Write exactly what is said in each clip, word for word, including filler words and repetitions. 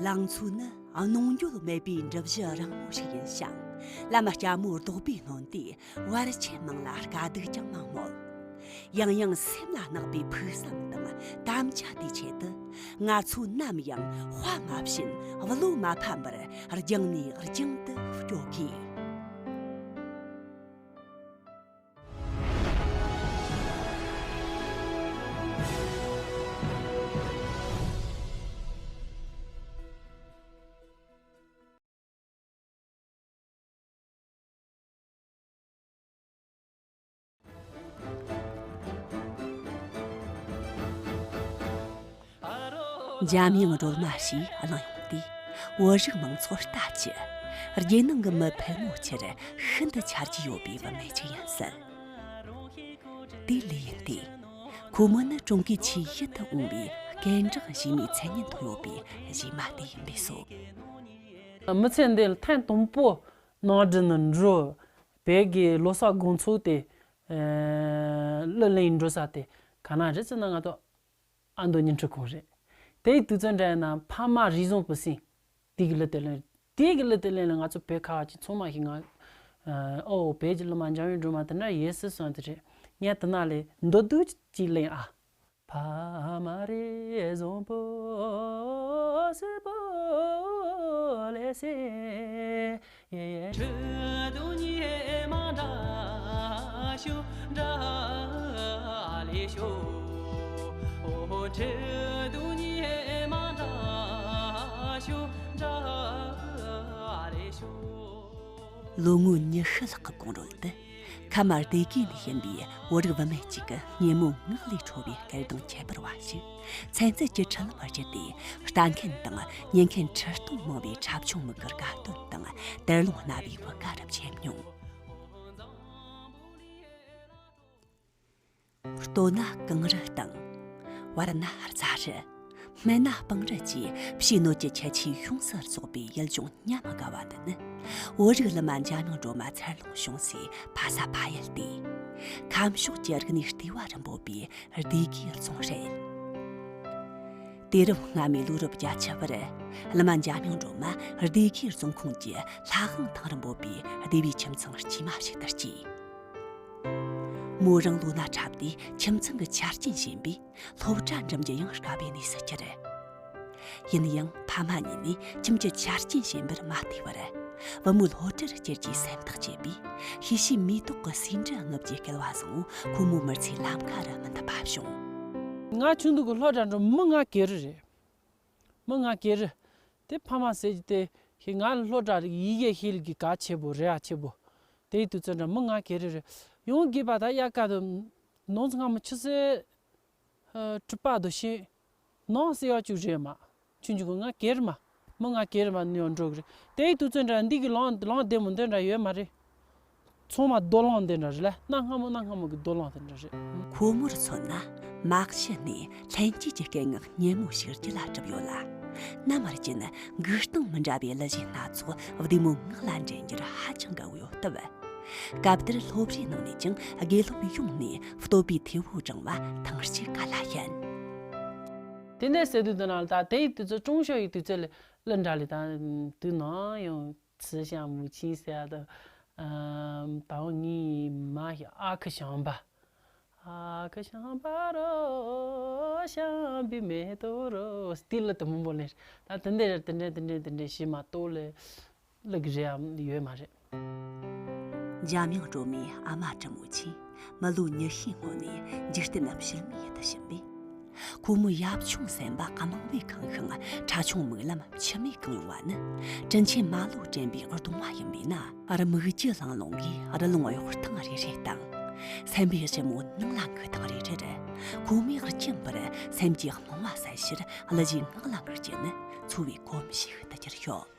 ལང་ཚོ་ནི་གནོང་འགྱོད་མེད་པའི་འབྲུ་བཞི་རིང་མོ་ཞིག་ཡིན་ཞིང་། ལམ་སྐྱ་མོའི་རྡོག་པས་ནོན་ཏེ་བར་ཆད་མང་ལ་དཀའ་སྡུག་ཀྱང་མང་མོད། ཡང་ཡང་སེམས་ལ་བརྣག་པའི་ཕུགས་བསམ་དང་དམ་བཅའ་དེའི་ཆེད་དུ། ང་ཚོ་ནམ་ཡང་དཔའ་མ་ཞུམ་བློ་མ་ཕམ་པར་རྒྱང་ནས་རྒྱང་དུ་སྐྱོད་དགོས། འཇམ་དབྱངས་སྒྲོལ་མ་ཞེས་གླེང་ཡོང་དུས། བོད་རིགས་མང་ཚོགས་ལྟ་ཅི། རྒྱལ་ནང་གི་མི་ཕལ་མོ་ཆེར་ཤིན་ཏུ་ཆ་རྒྱུས་ཡོད་པའི་བུད་མེད་ཅིག་ཡིན་སྲིད། དེ་ལས་ཡིན་ཏེ། ཁོ་མོ་ནི་ཀྲུང་གོའི་ཆེས་ཡིད་དུ་འོང་བའི་སྐད་གྲགས་གཞས་མའི་མཚན་སྙན་ཐོགས་ཡོད་པའི་གཞས་མ་དེ་ཡིན་པས་སོ། མི་ཚེ་འདི་ཐེངས་དང་པོ་ནང་འདྲི་ནི་འགྲོ། བོད་ཀྱི་ལོ་གསར་དགོང་ཚོགས་དེ། ཨ། གླུ་ལེན་འགྲོ་ས་དེ་ག་ན་རེད་ཟེར་ན། ང་ཚོ་ཨ་མདོ་ཉིང་ཁྲི་ཁོངས་རེད། དེའི་དུས་ཚོད་འདྲ་ཡིན་ན་ཕ་མ་རེ་ཟུང་བུ་སྲིང་དེ་གི་གླུ་དེ་ལེན། དེ་གི་གླུ་དེ་ལེན་ལ་ང་ཚོ་བོད་ཁ་བ་ཅན་ཚང་མ་ཞིག་ང་། ཨོ། བོད་ཀྱི་གླུ་མ་འཇམ་དབྱངས་སྒྲོལ་མ་དེ་འདྲ་ཡོད་སྲིད་བསམ་དེ་རེད། ངས་དེ་ན་ལས་མདོར་བསྡུས་ཅིག་ལེན་ཨ། ཕ་མ་རེ་བཟང་པོ་སྲིད་པོ་ལེ་སེ་ཡེ་ཡེ། ཁྲི་གདུགས་ཉི་མ་འདྲ་ཤོག་འདྲ་ལེ་ཤོག་ཨོ། ཁྲི་གདུགས་ཉི་མ་འདྲ་ཤོག་འདྲ་ལེ་ཤོག་ལོ་ངོ་ཉི་ཤུ་ལྷག་གི་གོང་རོལ་དུ། ཁམས་སྡེ་དགེ་ནས་ཡིན་པའི་བོད་རིགས་བུད་མེད་ཅིག་གི་སྙན་མོ་ངག་ལས་འཕྲོ་བའི་སྐད་གདངས་ཁྱད་པར་བ་ཞིག་ཚན་རྩལ་གྱི་འཕྲུལ་ལམ་བརྒྱུད་དེ་ལྟ་མཁན་དང་ཉན་མཁན་ཁྲི་སྟོང་མང་བའི་འཁྲབ་ཆུང་མི་དགར་དགའ་སྟོན་དང་དར་ལུང་རྣ་བའི་བུ་ག་རུ་འཕྱད་མྱོང་། སྟོད་ན་གངས་རི་དང་། བར་ན་རྫ་རི། སྨད་ན་སྤང་རི་བཅས་ཕྱིའི་སྣོད་ཀྱི་ཁྱད་ཆོས་ཡོངས་སུ་རྫོགས་པའི་ཡུལ་ལྗོངས་ཉམས་དགའ་བ་འདི་ནི། བོད་རིགས་གླུ་མ་འཇམ་དབྱངས་སྒྲོལ་མ་འཚར་ལོངས་བྱུང་སའི་ཕ་ས་ཕ་ཡུལ་ཏེ། ཁམས་ཕྱོགས་ཀྱི་རིག་གནས་ལྟེ་བ་རུ་འབོད་པའི་སྡེ་དགེའི་རྫོང་རེད། དུས་རབས་སྔ་མའི་ལོ་རབས་བརྒྱད་ཅུ་བར། གླུ་མ་འཇམ་དབྱངས་སྒྲོལ་མ་སྡེ་དགེའི་རྫོང་ཁོངས་ཀྱི་ལྷ་དབང་ཐང་རུ་འབོད་པའི་སྡེ་བའི་ཁྱིམ་ཚང་དཀྱུས་མ་ཞིག་ཏུ་སྐྱེས། མོ་རང་ལོ་ན་ཕྲ་སྟེ་ཁྱིམ་ཚང་གི་ཆ་རྐྱེན་ཞན་པས་སློབ་གྲྭ་འགྲིམ་རྒྱུ་ཡང་དཀའ་བའི་གནས་སུ་གྱུར། ཡིན་ཡང་ཕ་མ་གཉིས་ནས་ཁྱིམ་གྱི་ཆ་རྐྱེན་ཞན་པར་མ་བལྟས་པར། བུ་མོ་སློབ་གྲྭར་བསྐྱལ་རྒྱུའི་སེམས་ཐག་བཅད་པས། ཤེས་བྱའི་མེ་ཏོག་གི་ཟེའུ་འབྲུ་རྔུབ་ཀྱི་སྐལ་བ་བཟང་བོ་ཁོ་མོའི་མི་ཚེའི་ལམ་ཁ་རུ་མུ་མཐུད་པ་བྱུང་། ང་ཆུང་དུས་ཀྱི་སློབ་གྲྭ་འགྲོ་མི་ང་གེ་རུ་རེད། མི་ང་གེ་རུ། དེ་ཕ་མ་ཟེར་གྱི་དེ་ཤེས། ང་ལ་སློབ་གྲྭ་རིག་ཡི་གེ་ཤེས་ལ་གི་གལ་ཆེ་བོ་རེད་ཨ། ཆེ་བོ། དེའི་དུས་ཚོད་འདྲ་མི་ང་གེ་རུ་རེད། ཡོང་དགོས་པ་ད་དབྱར་ཁ་དུ་ནང་ཚང་མ་ཆུ་ཚོད་ཨ་དྲུག་པ་དུ་ཤེས། ནང་སེ་བ་བཅུ་རེད་མ། ཆུང་ཆུང་གི་ང་གེ་རུ་མ། མི་ང་གེ་རུ་མ་ནི་ཡང་འགྲོ་གི་རེད། དེའི་དུས་ཚོད་འདྲ་འདི་གི་ལང་ལང་བདེ་མོ་འདི་འདྲ་ཡོད་མ་རེད། ཚང་མ་རྡོ་ལང་དེ་འདྲ་རེད་ལ། གནའ་སྔ་མོ་གནའ་སྔ་མོ་གི་རྡོ་ལང་དེ་འདྲ་རེད། ཁོ་མོར་མཚོན་ན་མ་གཞི་ནས་ལྷན་སྐྱེས་ཀྱི་སྐད་ངག་སྙན་མོ་ཞིག་རྒྱུད་ལ་གྲུབ་ཡོད་ལ། ནམ་རྒྱུན་འགུལ་སྟངས་མི་འདྲ་བའི་གླུ་གཞས་སྣ་ཚོགས་བདེ་མོའི་ངག་ལ་འདྲེན་རྒྱུར་ཧ་ཅང་དགའ་བོ་ཡོད་སྟབས། སྐབས་དེར་སློབ་གྲྭའི་ནང་ནས་ཀྱང་དགེ་སློབ་ཡོངས་ནས་བསྟོད་པའི་ཐེ་བོ་བསྒྲེངས་པ་ཐེངས་གཅིག་ག་ལ་ཡིན། དེ་ནས་ཟེར་དུས་དེ་ནང་ལ་ད་དེའི་དུས་ཚོད་ཀྲུང་ཞོ་ཡི་དུས་ཚོད་ལ་གླུ་འདྲ་ལས་ད་དུས་ནང་ཡང་། 慈祥母亲 ཟེར་ཡ་དང་། ཨམ། ད་འོ་ངའི་མ་ཞིག་ཨ་ཁུ་བྱམས་པ། ཨ་ཁུ་བྱམས་པ་རོ། བྱམས་པའི་མེ་ཏོག་རོ། སྟི་ལ་དུ་མང་པོ་ལེན། ད་དེ་འདྲ་དེ་འདྲ་དེ་འདྲ་དེ་འདྲ་ཞིག་མ་གཏོགས་ལས་ལུག་རེའམ་ཡོད་མ་རེད། འཇམ་དབྱངས་སྒྲོལ་མའི་ཨ་མ་དྲིན་མོ་ཆེ། མི་ལོ་ཉི་ཤུའི་སྔོན་ནས་འཇིག་རྟེན་ནམ་ཕྱི་མའི་ཡུལ་དུ་ཕྱིན་པས། ཁོ་མོའི་ཡབ་ཆུང་སེམས་པ་རྨང་བས་ཁེངས་ཤིང་ཁྲ་ཆུང་མིག་ལམ་མཆི་མས་གང་ཡོང་བ་ནི་དྲིན་ཆེན་མ་ལོ་དྲན་པའི་གདུང་བ་ཡིན་པས་ན། རྨིག་རྒྱུ་ལང་ལོང་གིས་རི་ལུང་གཡོག་ཐེངས་རེ་རེ་དང་། སེམས་པའི་རི་མོ་ནང་ལ་འགུལ་ཐེངས་རེ་རེར། ཁོ་མོས་རྒྱུན་པར་སེམས་ཀྱི་རྨོངས་པ་བསལ་ཕྱིར་གླུ་གཞས་ངག་ལ་འགུག་རྒྱུ་ནི་འཚོ་བའི་གོམས་གཤིས་ཤིག་ཏུ་གྱུར་ཡོད།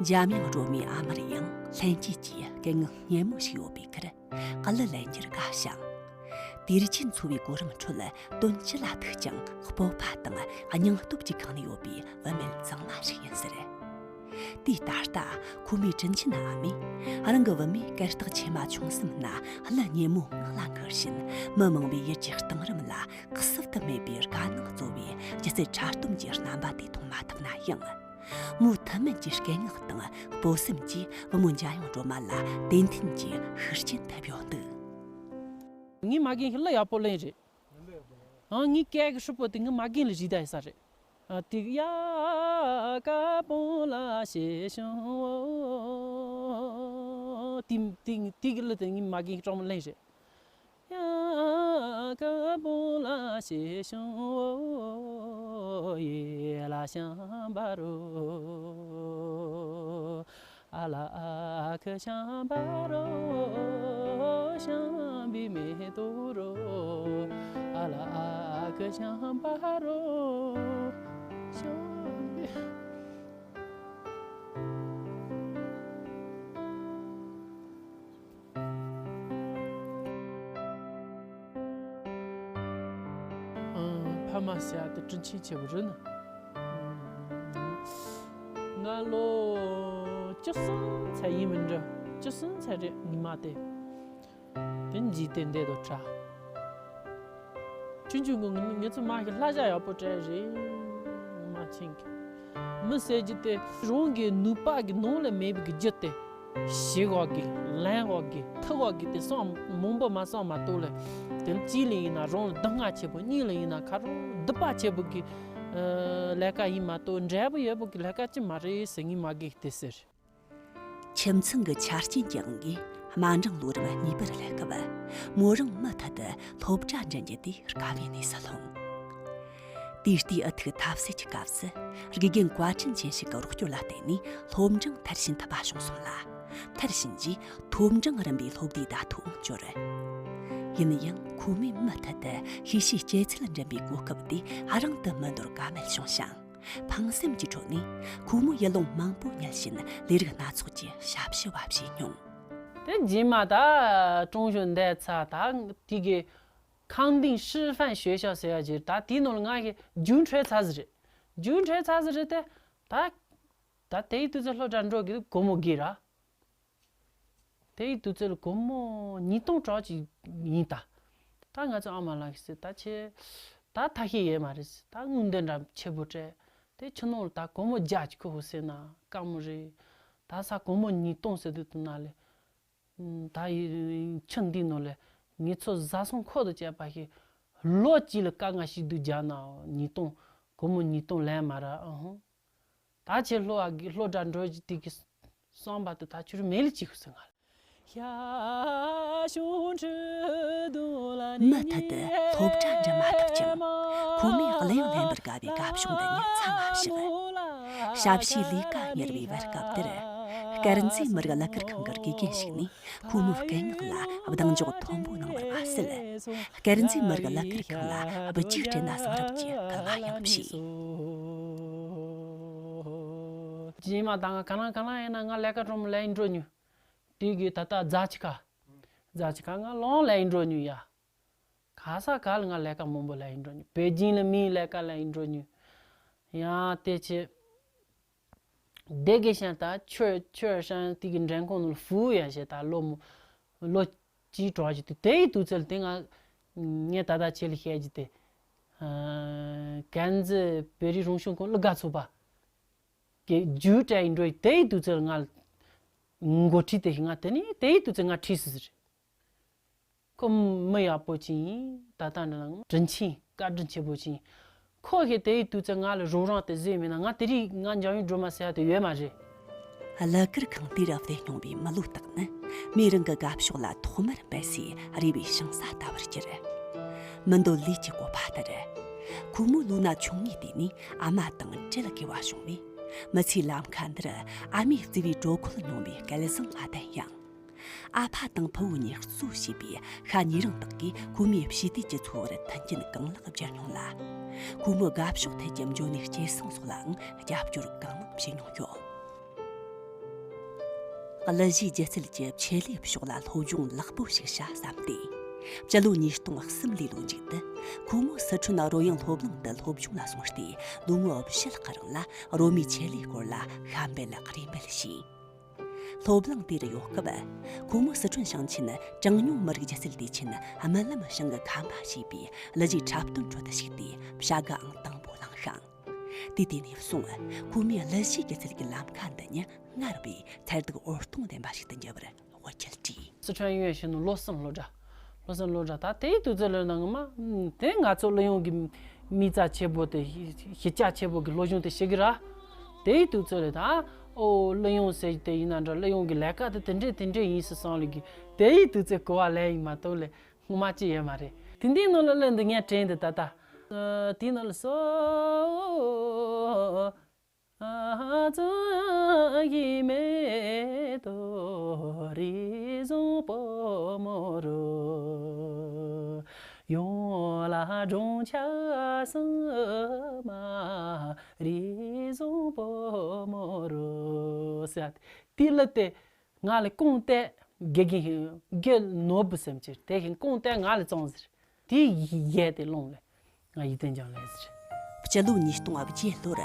འཇམ་དབྱངས་སྒྲོལ་མའི་ཨ་མར་ཡང་ལྷན་སྐྱེས་ཀྱི་སྐད་ངག་སྙན་མོ་ཞིག་ཡོད་པའི་ཁར། གླུ་ལེན་རྒྱུར་དགའ་ཞིང་། དུས་རྒྱུན་འཚོ་བའི་གོ་རིམ་ཁྲོད་དོན་སྤྱི་ལ་ཐུག་ཀྱང་སྤོབས་པ་དང་སྙིང་སྟོབས་ཀྱིས་གང་ནས་ཡོད་པའི་བུད་མེད་གཙང་མ་ཞིག་ཡིན་ཟེར། དེའི་ད་ལྟ་ཁོ་མོའི་དྲིན་ཆེན་ཨ་མས་རང་གི་བུད་མེད་སྐད་གྲགས་ཆེ་མ་ཆུང་གསུམ་ན་གླུ་སྙན་མོ་ངག་ལ་འཁུར་བཞིན། མི་མང་བའི་ཡིད་ཀྱི་གཏིང་རིམ་ལ་ཁུ་སིམ་དུ་སྨྲས་པའི་དགའ་སྣང་གཙོ་བོའི་སྒྱུ་རྩལ་འཁྲབ་སྟོན་གྱི་རྣམ་པ་དེ་མཐོང་མ་ཐུབ་ན་ཡང་། མོའི་ཐུན་མིན་གྱི་སྐད་ངག་དང་སྤོབས་སེམས་ཀྱིས་བུ་མོ་འཇམ་དབྱངས་སྒྲོལ་མ་ལ་དེ་མཐུན་གྱི་ཤུགས་རྐྱེན་ཐེབས་ཡོད་འདུག། ངའི་མ་རྒན་གྱིས་གླུ་ཡག་པོ་ལེན་རེད། ཨང་། ངའི་སྐད་ཀྱི་ཧྲིལ་པོ་དེ་ངའི་མ་རྒན་ལ་རིགས་བསྡད་ཡོད་ས་རེད། ཨ། ཏིག་ཡ་ཀ་པོ་ལ་ཞེས་ཞང་བོ། ཏིག་ཏིག་ཏིག་གི་གླུ་དེ་ངའི་མ་རྒན་གྱིས་སྤྲང་མོ་ལེན་རེད། ཡ་ཀ་པོ་ལ་ཞེས་ཞང་བོ། ཡེ་ལ་ཞང་བ་རོ། ཨ་ལ་ཨ་ཁུ་ཞང་བ་རོ། ཞང་བའི་མེ་ཏོག་རོ། ཨ་ལ་ཨ་ཁུ་ཞང་བ་རོ། ཞང་བའི། ཨང་། ཕ་མ་ཟེར་ཡ་དེ་དྲིན་ཆེན་ཆེ་བོ་རེད་ན། ང་ལོ་བཅུ་གསུམ་ཚར་ཡིན་མིན་འདྲ། བཅུ་གསུམ་ཚར་རེད། ཉི་མ་དེ་དེ་འཇིག་རྟེན་འདི་དང་བྲལ། ཆུང་ཆུང་གི་ངི་ངི་ཚོ་མ་གི་ལྷ་ཞག་ཡག་པོ་སྤྲད་རེད། མ་ཆེན་གི་མི་ཟེར་རྒྱུ་དེ་རང་གི་ནུས་པ་གི་ནང་ལ་མེད་པའི་གི་རྒྱུ་དེ། ཞེ་གོ་གི་ལན་གོ་གི་ཐུ་གོ་གི་དེ་སོང་མང་པོ་མ་སོང་མ་གཏོགས་ལ། དེ་གཅིག་ལ་ཡིན་ན་རང་ལ་སྡུག་བསྔལ་ཆེ་པོ། གཉིས་ལ་ཡིན་ན་ཁ་རོག་སྡིག་པ་ཆེ་པོ་གི་ལས་ཀ་ཡིན་མ་གཏོགས་འབྲས་བུ་ཡོད་པོ་གི་ལས་ཀ་ཅི་མ་རེད་ཟེར། ངའི་མ་གིས་དེ་ཟེར། ཁྱིམ་ཚང་གི་ཆ་རྐྱེན་གྱི་དབང་གིས་དམའ་འབྲིང་ལོ་རིམ་གཉིས་པར་སླེབས་སྐབས། མོ་རང་མུ་མཐུད་དུ་སློབ་གྲྭ་འགྲིམ་རྒྱུ་དེ་དཀའ་བའི་གནས་སུ་ལྷུང་། དེའི་ལྟའི་ཨུ་ཐུག་ཐབས་ཟད་ཀྱི་སྐབས་སུ། དགེ་རྒན་བཀའ་དྲིན་ཅན་ཞིག་གི་རོགས་སྐྱོར་ལ་བརྟེན་ནས་སློབ་འབྲིང་མཐར་ཕྱིན་ཐུབ་པ་བྱུང་སོང་ལ། མཐར་ཕྱིན་རྗེས་ཐོབ་འབྲིང་རིམ་པའི་སློབ་དེབ་བརྡ་ཐོའང་འབྱོར། ཡིན་ན་ཡང་ཁོ་མོས་མུ་མཐུད་དུ་ཤེས་བྱའི་སྐྱེད་ཚལ་འགྲིམ་པའི་གོ་སྐབས་དེ་རིང་དུ་མི་འདོར་དཀའ་མེད་བྱུང་ཞིང་། ཕངས་སེམས་ཀྱི་ཁྲོད་ནས་ཁོ་མོས་ཡུལ་ལུང་མང་པོ་བསྙལ་བཞིན་ལས་རིགས་སྣ་ཚོགས་ཀྱི་ཞབས་ཞུ་བ་བྱས་མྱོང་། དེ་རྗེས་མ་ད་ཀྲུང་ཞོན་འདས་ཚར། ད་དེ་གི་康定师范学校ཟེར་ཡ་ཅིག་ད་དེའི་ནང་ལ་ང་གི་རྒྱུགས་འཕྲོད་ཚར་ཟིག་རེད། རྒྱུགས་འཕྲོད་ཚར་ཟིག་རེད་དེ། ད་ད་དེའི་དུས་ཚོད་སློབ་གྲྭ་འགྲོ་གི་སྒོར་མོ་དགོས་ར། དེའི་དུས་ཚོད་ལ་སྒོར་མོ་ཉིས་སྟོང་གྲངས་ཅིག་ཡིན་ད། ད་ང་ཚོ་ཨ་མ་ལགས་ཀྱིས་ཟེར། ད་ཁྱེད་ད་ཐ་ཤལ་ཡོད་མ་རེད་ཟེར། ད་དངུལ་འདི་འདྲ་ཆེ་པོ་སྤྲད། དེ་ཕྱི་ནང་ལ་ད་སྒོར་མོ་བརྒྱ་ཅིག་ཁུར་ཤོག་ཟེར་ན་དཀའ་མོ་རེད། ད་ས་སྒོར་མོ་ཉིས་སྟོང་ཟེར་དུས་དུ་ན་ལེ། ད་ཡི་ཆུ་འདི་ནང་ལ་ངེད་ཚོ་བཟའ་ཚང་ཁོ་དང་བཅས་པ་ཞིག་ལོ་གཅིག་ལ་དཀའ་ངལ་ཞིག་སྡུག་རྒྱག་ན་ཉིས་སྟོང་། སྒོར་མོ་ཉིས་སྟོང་ལེན་མ་ར། ཨ་ཧུང་། ད་ཁྱེད་སློབ་ཨ་གི་སློབ་གྲྭ་འགྲོ་རྒྱུ་དེ་གི་བསམ་པ་དེ་ད་ཁྱོད་མེད་ལ་བཅུག་ཟེར་ང་ལ། མུ་མཐུད་དུ་སློབ་གྲྭ་འགྲིམ་མ་ཐུབ་ཀྱང་། ཁོ་མོས་གླུ་དབྱངས་ལེན་པར་དགའ་བའི་དགའ་ཕྱོགས་འདི་ཉིད་མཚམས་མ་བཞག། ཞབས་ཕྱིའི་ལས་ཀ་གཉེར་བའི་བར་སྐབས་དེར། དཀར་མཛེས་མི་རིགས་གླུ་གར་ཁང་གི་དགེ་རྒན་ཞིག་ནས་ཁོ་མོའི་སྐད་ངག་ལ་གདེང་འཇོག་མཐོན་པོ་གནང་བར་མ་ཟད། དཀར་མཛེས་མི་རིགས་གླུ་གར་ཁང་ལ་བུ་རྒྱུད་སྤྲད་ན་བཟང་རབས་ཀྱི་སྐུལ་མ་ཡང་བྱས། རྗེས་མ་ད་ང་ག་ལང་ག་ལང་ཡིན་ན་ང་ལས་ཀ་གྲོགས་མོ་ལས་ཡིན་འགྲོ་མྱོང་། དེ་གི་ད་ལྟ་རྫ་ཆུ་ཁ། རྫ་ཆུ་ཁ་ང་ལོང་ལས་ཡིན་འགྲོ་མྱོང་ཡ། ག་ས་ག་ལ་ང་ལས་ཀ་མང་པོ་ལས་ཡིན་འགྲོ་མྱོང་། པེ་ཅིང་ལ་མིའི་ལས་ཀ་ལས་ཡིན་འགྲོ་མྱོང་། ཡང་དེ་ཆེ། སྡེ་དགེ་ཤང་ད་ཆོས་ཆོས་ཤང་དེ་གི་འགྲན་ཁོངས་ནང་ལ་ཧྥུའུ་ཡང་བྱས། ད་ལོ་མོ་ལོ་གཅིག་གྲོགས་ཀྱི་དུས་དེའི་དུས་ཚོད་དེ་ང་ངས་ད་ལྟ་ཁྱེད་ལ་བཤད་རྒྱུ་དེ། ཨ། དཀར་མཛེས་བོད་རིགས་རང་སྐྱོང་ཁུལ་གླུ་གར་ཚོགས་པ་གི་རྒྱུགས་སྤྲད་ཡིན་འགྲོ་ཡི། དེའི་དུས་ཚོད་ང་འགོ་ཁྲིད་དེ་ང་དེ་ནི་དེའི་དུས་ཚོད་ང་ཁྲིད་སྲིད་ཟེར། ཁོ་མི་ཡག་པོ་ཅིག་ཡིན། ད་ལྟ་འདྲ་ལ་དྲིན་ཆེན་བཀའ་དྲིན་ཆེ་པོ་ཅིག་ཡིན། ཁོ་ཞིག་དེའི་དུས་ཚོད་ང་ལ་རོགས་རམ་དེ་བཟོས་མེད་ན་ང་དེ་རིང་ང་འཇམ་དབྱངས་སྒྲོལ་མ་ཟེར་ཡ་དེ་ཡོད་མ་རེད། གླུ་གར་ཁང་དེར་བསྡད་མྱོང་བའི་མི་ལོ་དག་ནི་མིའི་རང་གི་དགའ་ཕྱོགས་ལ་ཐོག་མར་འབད་སའི་རེ་བའི་ཞིང་ས་ལྟ་བུར་གྱུར། མི་འདོད་ལས་ཀྱི་བཀོད་པ་ལྟར། ཁོ་མོའི་ལོ་ན་ཆུང་ངུའི་དུས་ནས་ཨ་མ་དང་བྲལ་དགོས་པ་བྱུང་བས། མི་ཚེའི་ལམ་ཁ་འདིར་ཨ་མས་བརྩེ་བའི་དྲོད་ཁོལ་མྱོང་བའི་སྐལ་བཟང་ལ་ལྡན་ཡང་། ཨ་ཕ་དང་ཕུ་བོ་གཉིས་གཙོ་བྱས་པའི་ཤ་ཉེ་རིང་དག་གིས་ཁོ་མོའི་ཕྱི་བལྟས་ཀྱི་འཚོ་བར་མཐུན་རྐྱེན་གང་ལེགས་སྦྱར་མྱོང་ལ། ཁོ་མོའི་དགའ་ཕྱོགས་ཐད་ཀྱི་འབྱོར་ནུས་སྐྱེད་སྲིང་སོགས་ལའང་རྒྱབ་སྐྱོར་གང་མང་བྱས་མྱོང་ཡོད། གླུ་གཞས་སྒྱུ་རྩལ་གྱི་ཆེད་ལས་ཕྱོགས་ལ་སློབ་སྦྱོང་ལེགས་པོ་ཞིག་བྱ་བསམ་སྟེ། སྤྱི་ལོ་ཉིས་སྟོང་གསུམ་ལོའི་ལོ་མཇུག་ཏུ། ཁོ་མོ་སི་ཁྲོན་རོལ་དབྱངས་སློབ་གླིང་དུ་སློབ་སྦྱོང་ལ་སོང་སྟེ། ལོ་ངོ་བཞི་ལྷག་རིང་ལ་རོལ་མོའི་ཆེད་ལས་སྐོར་ལ་ཤ་འབད་རེས་འབད་བྱས། སློབ་གླིང་དེར་ཡོད་སྐབས། ཁོ་མོ་སི་ཁྲོན་ཞིང་ཆེན་གྲངས་ཉུང་མི་རིགས་སྒྱུ་རྩལ་སྡེ་ཆེན་རྨི་ལམ་ཞིང་གི་ཁམས་པ་ཞེས་པའི་གླུ་གཞས་འཁྲབ་སྟོན་ཁྲོད་དུ་ཞུགས་ཏེ། བྱ་དགའ་ཨང་དང་པོ་བླངས་ཤིང་། དེ་དུས་ནས་བཟུང་། ཁོ་མོས་གླུ་གཞས་སྒྱུ་རྩལ་གྱི་ལམ་ཁ་འདི་ཉིད་སྔར་བས་ཚད་ཐིག་འོད་སྟོང་ལྡན་པ་ཞིག་ཏུ་འགྱུར་བར་དབུ་འཁྱིད་བྲིས། སི་ཁྲོན་ཡོན་ཞིན་ནུ་བློ་བཟང་བློ་གྲགས། བློ་བཟང་བློ་གྲགས་ད་དེའི་དུས་ཚོད་ལ་ནང་མ། དེ་ང་ཚོ་གླུ་དབྱངས་ཀྱི་མིག་རྩ་ཆེ་པོ་དེ་ཤེས་བྱ་ཆེ་པོ་གི་སློབ་སྦྱོང་དེ་ཤེས་ཀྱི་ར། དེའི་དུས་ཚོད་ལ་ད། ཨོ་གླུ་དབྱངས་ཟེར་དེ་ཡིན་ན་འདྲ། གླུ་དབྱངས་ཀྱི་ལས་ཀ་དེ་དེ་འདྲས་དེ་འདྲས་ཡིན་ཟེར་བསམ་ལེ་གི། དེའི་དུས་ཚོད་གོ་བ་ལེན་ཡིན་མ་གཏོགས་ལས་སྔོན་མ་ཅི་ཡོད་མ་རེད། དེ་འདིའི་ནང་ལ་གླུ་འདི་ངས་དྲན་འདི་ད་ལྟ། དེའི་ནང་ལ་སོ། ཨ་ཙི་ཡི་མེ་ཏོ་རི་བཟང་པོ་མོ་རུ། ཡོང་ལ་སྒྲུང་ཆ་སི་མ་རི་བཟང་པོ་མོ་རུ་ཟེར། དེ་ལ་དེ་ང་ལ་ཀུན་གཏད་དགེ་རྒན་དགེ་ནོར་བུ་སེམས་ཅན་དེ་བཞིན་ཀུན་གཏད་ང་ལ་བཙོང་ཟེར། དེ་ཡི་ཡས་དེ་ལོང་ལེ། ང་ཡིད་བརྟན་ཀྱང་ལེ་ཟེར། སྤྱི་ལོ་ཉིས་སྟོང་བརྒྱད་ལོར་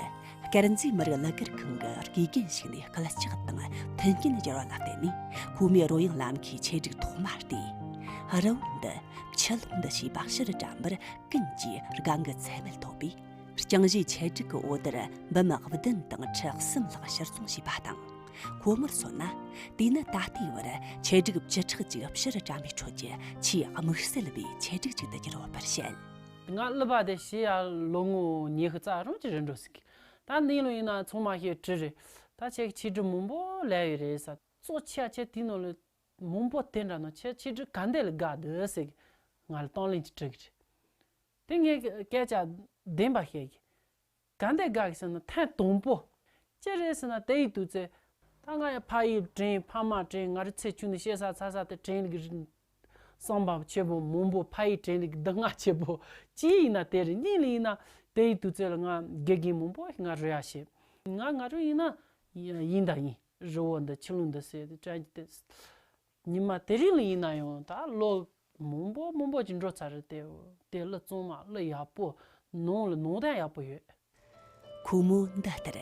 དཀར་མཛེས་མི་རིགས་གླུ་གར་ཁང་གི་དགེ་རྒན་ཞིག་ནས་སྐུལ་ལྕག་དང་མཐུན་རྐྱེན་སྦྱར་བ་ལ་བརྟེན་ནས། ཁོ་མོས་རོལ་དབྱངས་ལམ་ཁའི་ཆེད་སྒྲིག་ཐོག་མ་སྟེ། རི་བོ་འདི་ཆུ་ཀླུང་འདི་ཞེས་པ་ཕྱིར་དྲན་པར་ཀུན་གྱིས་དགའ་མགུ་ཚད་མེད་ཐོབ་པས། རྐྱང་གཞས་ཆེད་སྒྲིག་གི་འོད་སྡེར་འབུམ་བདུན་དང་ཁྲི་གསུམ་ལྷག་ཕྱིར་ཚོང་བྱས་པ་དང་། ཁོ་མོར་མཚོན་ན། དེ་ནི་ད་ལྟའི་བར་ཆེད་སྒྲིག་བཅུ་ཕྲག་གཅིག་ཕྱིར་དྲན་པའི་ཁྲོད་ཀྱི་ཆེས་དམིགས་བསལ་བའི་ཆེད་སྒྲིག་ཅིག་ཏུ་གྱུར་ཡོད་པར་བཤད། ང་གླུ་བ་དེ་ཤེས་ཡ་ལོ་ངོ་ཉི་ཤུ་རྩ་རུང་གི་རིང་འགྲོ་ཟིན་གི། ད་འདི་ལོ་ཡིན་ན་ཚང་མ་ཤེས་དྲི་རེད། ད་ཁྱེད་ཀྱི་ཆེད་སྒྲིག་མང་པོ་ལས་ཡོད་རེད་ས། གཙོ་ཆེ་ཆེ་དེའི་ནང་ལ་མང་པོ་དེ་འདྲ་ནང་ཁྱེད་ཆེད་སྒྲིག་ག་འདྲ་ལ་དགའ་འདུག་ཟེར་གི། ང་ལ་གཏོང་ལེན་གྱི་དྲི་གི་རེད། དེ་ངས་སྐད་ཆ་བདེན་པ་བཤད་གི། ག་འདྲ་དགའ་གི་ཟེར་ན་ཐེངས་དང་པོ། ཅི་རེད་ཟེར་ན་དེ་ཡི་དུས་ཚོད། ད་ང་ཡང་ཕ་ཡུལ་དྲན་ཕ་མ་དྲན། ང་རང་ཚེ་ཆུང་ནས་ཤེས་ས་ཚ་ས་དེ་དྲན་གི་རེད། བསམ་པ་ཆེ་པོ་མང་པོ་ཕ་ཡུལ་དྲན་གི་སྡུག་བསྔལ་ཆེ་པོ་ཅི་ཡིན་ན་དེ་རེད། གཉིས་ལ་ཡིན་ན་དེ་ཡི་དུས་ཚོད་ལ་ང་དགེ་རྒན་མང་པོ་ཞིག་ང་རོལ་ཡ་བྱེད། ང་ང་རང་ཡིན་ན་ཡིན་ད་ཡིན། རི་བོ་འདི་ཆུ་ཀླུང་འདི་ཟེར་དེ་དྲན་གི་དེ། ཉི་མ་དེ་རིང་ལ་ཡིན་ན་ཡང་ད་ལོ་མང་པོ་མང་པོ་ཅིག་འགྲོ་ཚར་རེད་དེ། དེ་གླུ་གཙང་མ་གླུ་ཡག་པོ་ནང་ལ་ནང་དོན་ཡག་པོ་ཡོད། ཁོ་མོ་འདི་ལྟར་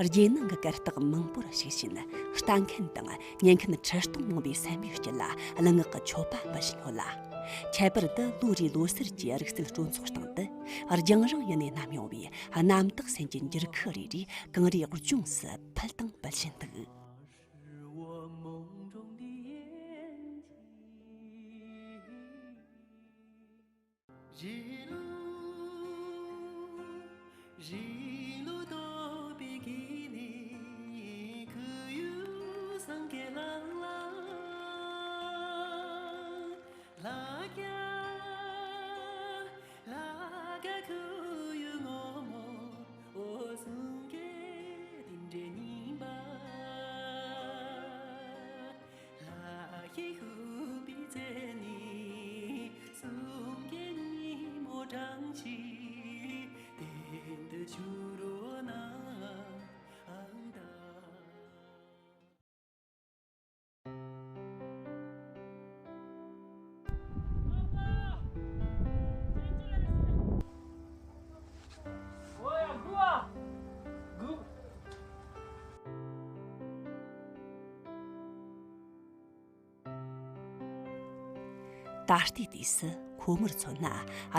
རྒྱལ་ནང་གི་གར་སྟེགས་མང་པོར་ཞུགས་ཤིང་ལྟ་མཁན་དང་ཉན་མཁན་ཁྲི་སྟོང་མང་པོའི་སེམས་པའི་དཀྱིལ་ལ་གླུ་ངག་གི་མཆོད་པ་འབུལ་བཞིན་ཡོད་ལ། ཁྱད་པར་དུ་ལོ་རེའི་ལོ་སར་གྱི་རིག་རྩལ་སྤྲོ་ཚོགས་སྟེང་དུ་རྒྱང་རིང་ཡུལ་ནས་བསྣམས་ཡོང་བའི་གནམ་བདག་སེམས་ཀྱི་འགྱུར་ཁུག་རེ་རེས་གངས་རིའི་ལྗོངས་སུ་ཕུལ་དང་འབུལ་བཞིན་འདུག། 是我梦中的眼睛。日落，日落都比给你可有三个郎郎。拉呀，拉个可有我们，我送给顶着你吧。 ད་ལྟའི་དུས་སུ་ཁོ་མོར་མཚོན་ན།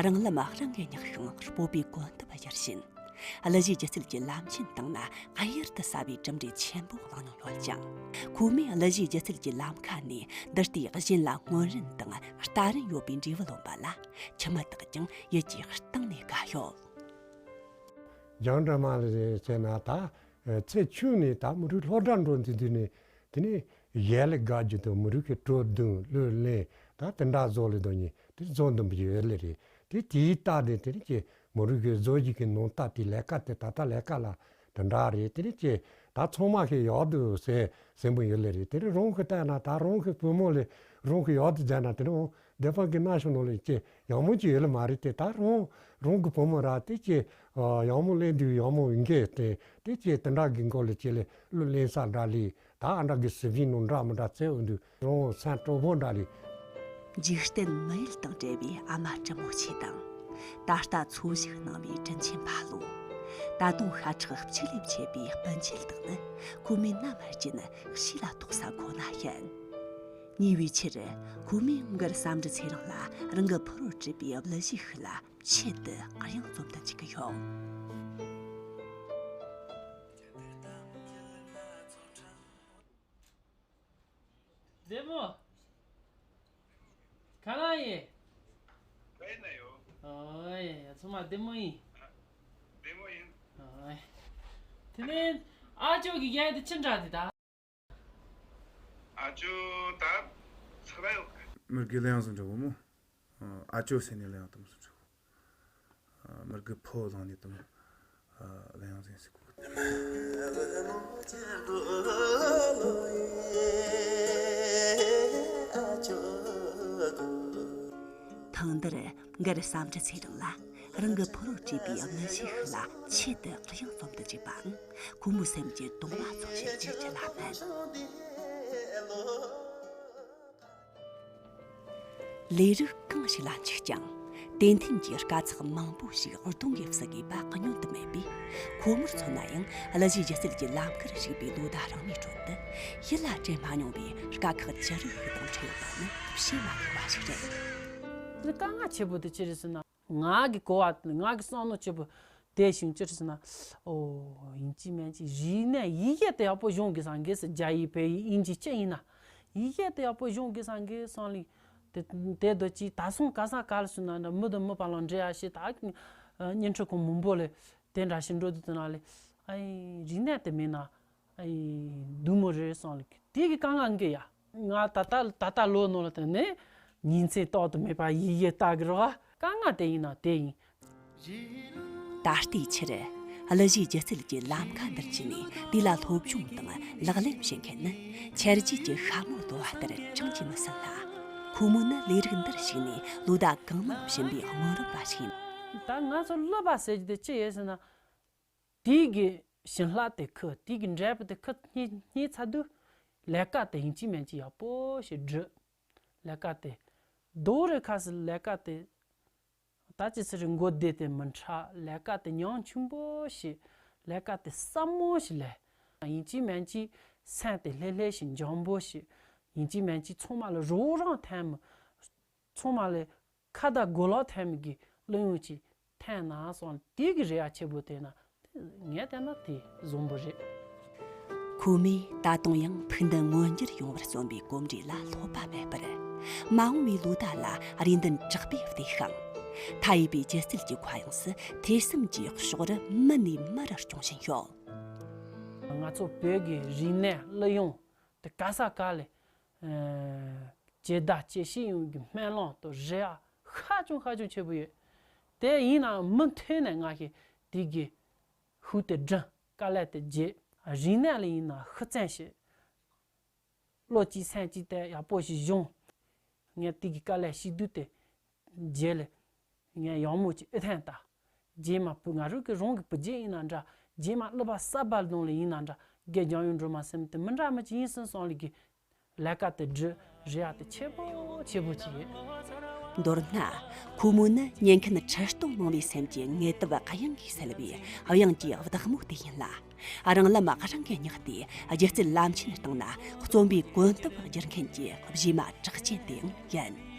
རང་ལམ་རང་གིས་བསྙེགས་ཤིང་སྤོབས་པའི་གོ་འདབ་བསྒྱུར་བཞིན། གླུ་གཞས་སྒྱུ་རྩལ་གྱི་ལམ་ཆེན་སྟེང་ན་གཡུར་དུ་ཟ་བའི་གྲུབ་འབྲས་ཆེན་པོ་བླངས་མྱོང་ཡོད་ཀྱང་། ཁོ་མོས་གླུ་གཞས་སྒྱུ་རྩལ་གྱི་ལམ་ཁ་ནས་འདི་ལྟའི་གཞན་ལ་སྔོན་རིན་དང་ལྟ་རིན་ཡོད་པའི་འབྲས་བུ་ལོན་པ་ལ། ཁྱིམ་མི་དག་ཀྱང་ཡིད་ཀྱི་གཏིང་ནས་དགའ་ཡོད། རྒྱང་འདྲ་མ་ལ་བྱས་ན་ད། ཚེ་ཆུང་ནས་ད་མི་རིགས་སློབ་གྲྭ་འགྲོ་འདི་དུས་ནས། དེ་ནས་ཡལ་ལ་དགའ་རྒྱུ་དང་མི་རིགས་ཀྱི་བྲོ་བརྡུང་གླུ་ལེན་ད་དེ་འདྲ་བཟོ་ལེ་དོ་ནི་དེ་བཟོ་འདུན་པ་ཡོད་ལེ་རེད། དེ་དེའི་རྟགས་དེ་དེ་ནས་ཀྱི་མི་རིགས་ཀྱི་བཟོ་རྒྱུ་གི་ནང་རྟགས་དེ་ལས་ཀ་དེ་ད་ལྟ་ལས་ཀ་ལ་དེ་འདྲ་རེད། དེ་ནས་ཀྱི་ ད་ཚང་མ་གིས་ཡག་འདུག་ཟེར་ཟེར་མོ་ཡོད་ལེ་རེད། དེ་རིང་རང་གིས་བལྟས་ན་ད་རང་གི་བུ་མོ་ལས་རང་གིས་ཡག་འདུག་བྱས་ན་དེ་རིང་སྡེ་པ་གི་སྣ་ཤོག་ནང་ལ་ཅི་ཡག་མོ་ཅིག་ཡོད་ལེ་མ་རེད་དེ། ད་རང་རང་གི་བུ་མོ་ར་དེ་ཅི་ཡག་མོ་ལེན་དུས་ཡག་མོ་ཡིན་གི་དེ་དེ་ཅི་དེ་འདྲ་གི་མགོ་ལ་ཅི་ལེ་གླུ་ལེན་ས་འདྲ་ལེ། ད་ཨ་འདྲ་གི་སི་བི་ནང་འདྲ་མི་འདྲ་བཙལ་འོང་དུས་རང་སེམས་སྤྲོ་པོ་འདྲ་ལེ། འཇིག་རྟེན་མི་ཡུལ་དང་བྲལ་བའི་ཨ་མ་དྲིན་མོ་ཆེ་དང་། ད་ལྟ་འཚོ་བཞུགས་གནང་བའི་དྲིན་ཆེན་ཕ་ལོ། ད་དུང་ཤ་ཁྲག་གཅིག་ལས་མཆེད་པའི་སྤུན་མཆེད་དག་ནི་ཁོ་མོས་ནམ་རྒྱུན་ཕྱི་ལ་ཐོགས་ས་ཁོ་ན་ཤེས། ཉེ་བའི་ཆར་ཁོ་མོས་མགར་བསམ་འགྲུབ་ཚེ་རིང་ལ་རང་གི་ཕུ་རུ་བྲིས་པའི་གླུ་གཞས་ཤིག་ལ་ཆེད་དུ་དབྱངས་རྩོམ་དུ་འཇུག་གི་ཡོད། བདེ་མོ། ག་ལ་ཡིན། ག་ཡིན་ན་ཡོད། ཨོ་ཡ་ཡ། ཚང་མ་བདེ་མོ་ཡིན། བདེ་མོ་ཡིན། ཨོ་ཡ། དེ་ནས་ཨ་ཅོ་གི་ཡ་དེ་ཅི་འདྲ་དེ་ད། ཨ་ཅོ་ད་ཚ་ལ་ཡོད། མི་དགེ་ལེ་ཡང་སུ་འདྲ་བོ་མོ། ཨ་ཅོ་ཟེར་ནས་ལེ་ཡང་དུ་མོ་སུ་འདྲ་བོ། མི་དགེ་ཕོ་བླངས་ནས་དུ་མོ། ལེ་ཡང་ཟེར་སི་ཀུ། ཐེངས་འདིར་མགར་བསམ་འགྲུབ་ཚེ་རིང་ལ་རང་གི་ཕུ་རུ་བྲིས་པའི་གླུ་གཞས་ཤིག་ལ་ཆེད་དུ་དབྱངས་རྩོམ་དུ་བཅུག་པའང་ཁོ་མོའི་སེམས་ཀྱི་དུང་བ་ཚོ་ཞིག་ཆེར་གྱུར་ལ་མེད། ལས་རིགས་གང་ཞིག་ལ་འཇུག་ཀྱང་། དེ་མཐུན་གྱི་དཀའ་ཚེགས་མང་པོ་ཞིག་གདོང་གིས་བསུ་དགོས་པ་ཉུང་དུ་མེད་པས། ཁོ་མོར་མཚོན་ན་ཡང་གླུ་གཞས་སྒྱུ་རྩལ་གྱི་ལམ་ཁར་ཞུགས་པའི་ལོ་ཟླ་རིང་མོའི་ཁྲོད་དུ། ཡིད་ལ་དྲན་མ་མྱོང་བའི་དཀའ་ཁག་ཅི་རིགས་ཤིག་དང་འཕྲད་ཡོད་པ་ནི་བཤད་མ་ཐུབ་པ་ཞིག་རེད། དཀའ་ངལ་ཆེ་པོ་དེ་ཅི་རེད་ཟེར་ན། ང་གི་གོ་བ་ང་གི་བསམ་བློ་ཆེ་པོ་དེ་བཞིན་ཅི་རེད་ཟེར་ན། ཨོ། ཡིན་གཅིག་མིན་གཅིག་རིག་གནས་ཡིག་གེ་དེ་ཡག་པོ་སྦྱོང་དགོས་བསམ་གི། རྒྱ་ཡིག་བོད་ཡིག་དབྱིན་ཇི་ཅི་ཡིན་ན། ཡིག་གེ་དེ་ཡག་པོ་སྦྱོང་དགོས་བསམ་གི་བསམ་ལེ། དེ་དེ་དུས་ཅི་ད་སོང་ག་ས་ག་ལ་སོང་ན་འདྲ་མི་དང་མི་བར་ལ་འབྲེལ་ཡ་ཞིག་ད་བརྙན་འཕྲིན་ཁང་མང་པོ་ལས་དེ་འདྲ་ཞིག་འགྲོ་དུས་དེ་ན་ལས། ཨ་ཡིན་རིག་གནས་དེ་མེད་ན། ཨ་ཡིན་སྡུག་མོ་རེད་བསམ་ལེ། དེ་གི་དཀའ་ངལ་འགི་ཡ། ང་ད་ལྟ་ད་ལྟ་ལོ་ནོ་ལ་དེ་ནས་ཉིན་མཚན་རྟག་ཏུ་མེད་པ་ཡི་ཡི་ལྟ་གི་རེད་བ། དཀའ་ངལ་དེ་ཡིན་ན་དེ་ཡིན། ད་ལྟའི་ཆར་གླུ་གཞས་སྒྱུ་རྩལ་གྱི་ལམ་ཁ་འདིར་ཕྱིན་ནས་དེ་ལ་སློབ་སྦྱོང་དང་ལག་ལེན་བྱེད་མཁན་ནི་ཆར་རྗེས་ཀྱི་ཤ་མོ་བདོ་བ་ལྟར་བགྲང་གིས་མི་ཟིན་ལ། ཁོ་མོ་ནི་ལས་རིགས་འདིར་ཞུགས་ནས་ལོ་ཟླ་གང་མང་ཕྱིན་པའི་སྔོན་རབས་པ་ཞིག་ཡིན། ད་ང་ཚོ་སློབ་པ་ཟེར་རྒྱུ་དེ་ཅི་ཡོད་ཟེར་ན། དེའི་གི་བྱིན་རླབས་དེ་ཁུ་དེའི་གི་འབྲས་བུ་དེ་ཁུ་རྙེད་རྙེད་ཚར་དུས། ལས་ཀ་དེ་ཡིན་གཅིག་མིན་གཅིག་ཡག་པོ་ཞིག་སྒྲུབ། ལས་ཀ་དེ་རྡོ་རི་ཁ་སི་ལས་ཀ་དེ་ད་ཅི་སི་རི་མགོ་བདེ་དེ་མི་འཕྲ། ལས་ཀ་དེ་ཉམ་ཆུང་པོ་ཞིག་ལས་ཀ་དེ་སྲབ་མོ་ཞིག་ལས། ཡིན་གཅིག་མིན་གཅིག་སེམས་དེ་ལྷོད་ལྷོད་ཞིག་འཇམ་པོ་ཞིག་ཡིན་གཅིག་མིན་གཅིག་ཚང་མ་ལ་རོགས་རམ་ཐེངས་མི། ཚང་མ་ལ་ཁ་བརྡ་གོ་ལོག་ཐེངས་མི་གི་གླུ་དབྱངས་ཅིག་འཐེན་ན་སོང་དེ་གི་རེ་བ་ཆེ་པོ་དེ་ན། ངས་བལྟས་ན་དེ་བཟང་པོ་རེད། ཁོ་མོས་ད་དུང་ཡང་ཕུགས་འདུན་མངོན་འགྱུར་ཡོང་བར་བརྩོན་པའི་གོམས་འདྲིས་ལ་ལྷོད་པ་མེད་པར། མ་འོངས་པའི་ལོ་ཟླ་ལ་རེ་འདུན་དྲག་པོས་བདེ་ཤིང་། མཐའ་ཡས་པའི་སྒྱུ་རྩལ་གྱི་ཁ་གཡང་སུ་ཐོས་བསམ་གྱི་གཤོག་རུ་མུ་ནས་མུ་རུ་སྐྱོང་བཞིན་ཡོད། ང་ཚོ་བོད་ཀྱི་རིག་གནས་གླུ་དབྱངས་དེ་ག་ས་ག་ལས། ཨ། ཇི་ལྟར་ཇི་བཞིན་ཡོང་གི་སྨོན་ལམ་དང་རེ་བ་ཧ་ཅང་ཧ་ཅང་ཆེ་པོ་ཡོད། དེ་ཡིན་ནའང་མུ་མཐུད་ནས་ང་ཞིག་དེ་གི་ཤུགས་དེ་སྒྲིམ། དཀའ་ལས་དེ་བརྗེད། རིག་གནས་ལ་ཡིན་ན་ཤུགས་བརྩོན་བྱེད། བློ་གཅིག་སེམས་གཅིག་དེ་ཡག་པོ་ཞིག་སྦྱོང་། ངས་དེ་གི་དཀའ་ལས་ཞིག་དུས་དེ་རྗེས་ལ་ངས་ཡག་མོ་ཅིག་ཨེ་ཐན་ལྟ། རྗེས་མ་བུ་ང་རང་གི་རང་གི་བུ་རྒྱུད་ཡིན་ན་འདྲ། རྗེས་མ་གླུ་པ་གསར་པ་ལ་དོན་ལ་ཡིན་ན་འདྲ། དགེ་རྒྱང་ཡོད་འགྲོ་མ་སེམས་དེ་མི་འདྲ་མི་ཅིག་ཡིན་སྲིད་སོང་ལ་གི། ལས་ཀ་དེ་སྒྲུབ། རེ་བ་དེ་ཆེ་པོ་ཆེ་པོ་ཅིག་ཡོད། མདོར་ན། ཁོ་མོ་ནི་ཉན་མཁན་ཁྲི་སྟོང་མང་བའི་སེམས་ཀྱི་ངལ་དུབ་གཡང་གིས་སེལ་བའི་གཡང་གི་བདག་མོ་དེ་ཡིན་ལ། རང་ལམ་རང་གིས་བསྙེགས་ཏེ་སྒྱུ་རྩལ་ལམ་ཆེན་སྟེང་ན་རྩོམ་པའི་གོམ་སྟབས་བསྒྱུར་མཁན་གྱི་བཞད་མ་གྲགས་ཅན་དེ་ཡང་ཡིན།